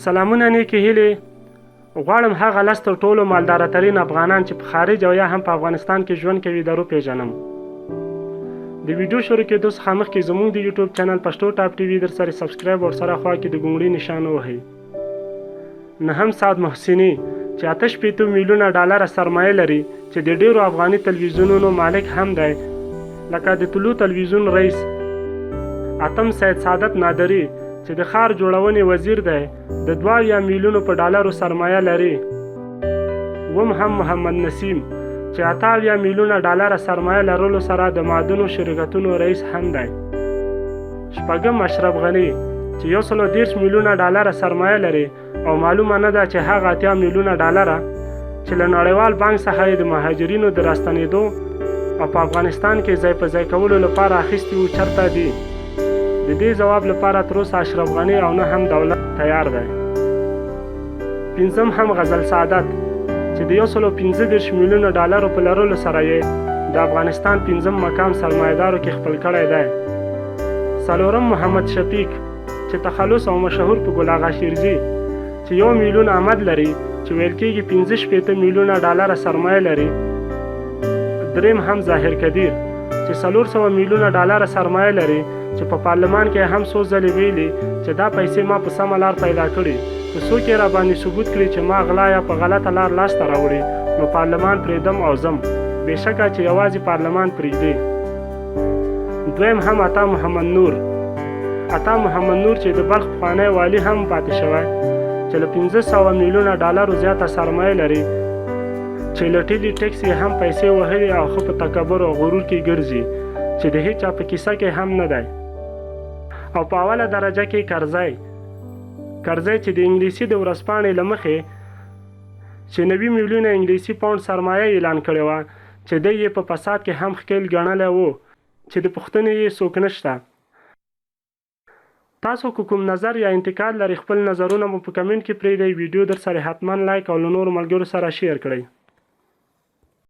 سلامونه نیکې هیلې. غواړم هغه لس تر ټولو مالداره ترین افغانان چې په خارج او یا هم په افغانستان کې ژوند کوي در وپیژنم. د ویډیو شروع کېدو څخه مخکې زموږ د یوټیوب چینل پښتو ټاپ ټي وي در سره سبسکرایب او ورسره خوا کې د ګونګړي نشان ووهئ. نهم سعد محسني چې 68 میلیونه ډالره سرمایه لري چې د ډېرو افغاني تلویزیونونو مالک هم دی لکه د طلوع تلویزیون رئیس. اتم سید سعادت نادري چې د ښار جوړونې وزیر دی د 72 میلیونو په ډالرو سرمایه لري. اووم هم محمد نسیم چې 78 میلیونه ډالره سرمایه لرلو سره د معدنو شرکتونو رئیس هم دی. شپږم اشرف غني چې 130 میلیونه ډالره سرمایه لري او معلومه نه ده چې هغه 80 میلیونه ډالره چې له نړیوال بانک څخه یې د مهاجرینو د راستنېدو او په افغانستان کې ځای په ځای کولو لپاره اخیستي وو چرته دي؟ د دې ځواب لپاره تر اوسه اشرف غني او نه هم دولت تیار دی. پنځم هم غزل سعادت چې د 135 میلیونه ډالرو په لرلو سره یې د افغانستان پنځم مقام سرمایهدارو کې خپل کړی دی. څلورم محمد شفیق چې تخلص او مشهور په ګل اغا شیرزي چې 1 میلیون آمد لري چې ویل کېږي 65 میلیونه ډالره سرمایه لري. دریم هم ظاهر قدیر چې 400 میلیونه ډالره سرمایه لري چې په پارلمان کې هم څو ځلې ویلي چې دا پیسې ما په سمه لار پیدا کړي، که څوک یې راباندې ثبوت کړي چې ما غلا یا په غلطه لار لاسته راوړي نو پارلمان پرېږدم او ځم، بېشکه چې یوازې پارلمان پرېږدي. دویم هم عطا محمد نور. عطا محمد نور چې د بلخ پخوانی والي هم پاتې شوی چې له 500 میلیونه ډالرو زیاته سرمایه لري چې له ټیلي ټیکس یې هم پیسې وهلي او ښه په تکبر او غرور کې ګرځي چې د هیچا په کیسه کې هم نه دی. او په اوله درجه کې کرزی. کرزی چې د انګلیسي د ورځپاڼې له مخې چې 90 میلیونه انګلیسي پاونډ سرمایه اعلان کړې وه چې دی یې په فساد کې هم ښکېل ګڼلی و چې د پوښتنې یې څوک نشته. تاسو که کوم نظر یا انتقاد لرئ خپل نظرونه مو په کمنټ کې پرېږدئ، ویډیو درسره حتما لایک او له نورو ملګرو سره شیر کړئ.